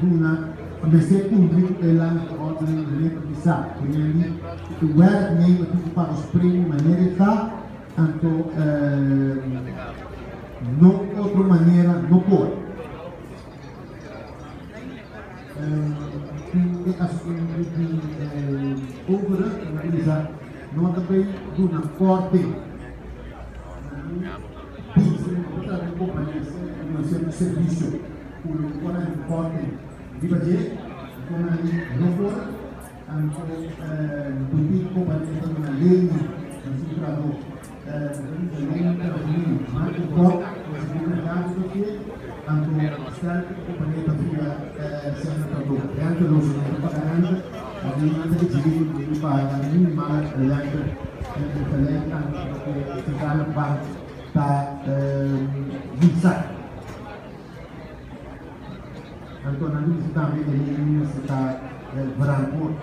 duna mester kumpli ku e landsverordening manera ta bisa ku hende ku e werknemer tin ku paga su premio manera e ta anto no otro manera no por. Ku e asuntu di overig nan a bisa no ta bay duna korting. Bisa no ta traha den kompania duna sierto servisio ku lo por haña un korting riba dje, kompania no por. Anto ku tin kompania ta duna leni na su trabou. Leni ta bini mas ku bòk ku segun merkado ta fia, anto stel ku kompania ta fia sèn na trabou. Rente los no ta paga rente, pasobra nan ta eksigí ku debe paga minimal rente en vergelijk aan loke Centrale Bank ta bisa. Anto nan ta bisa tambe e lei mester ta verantwoord.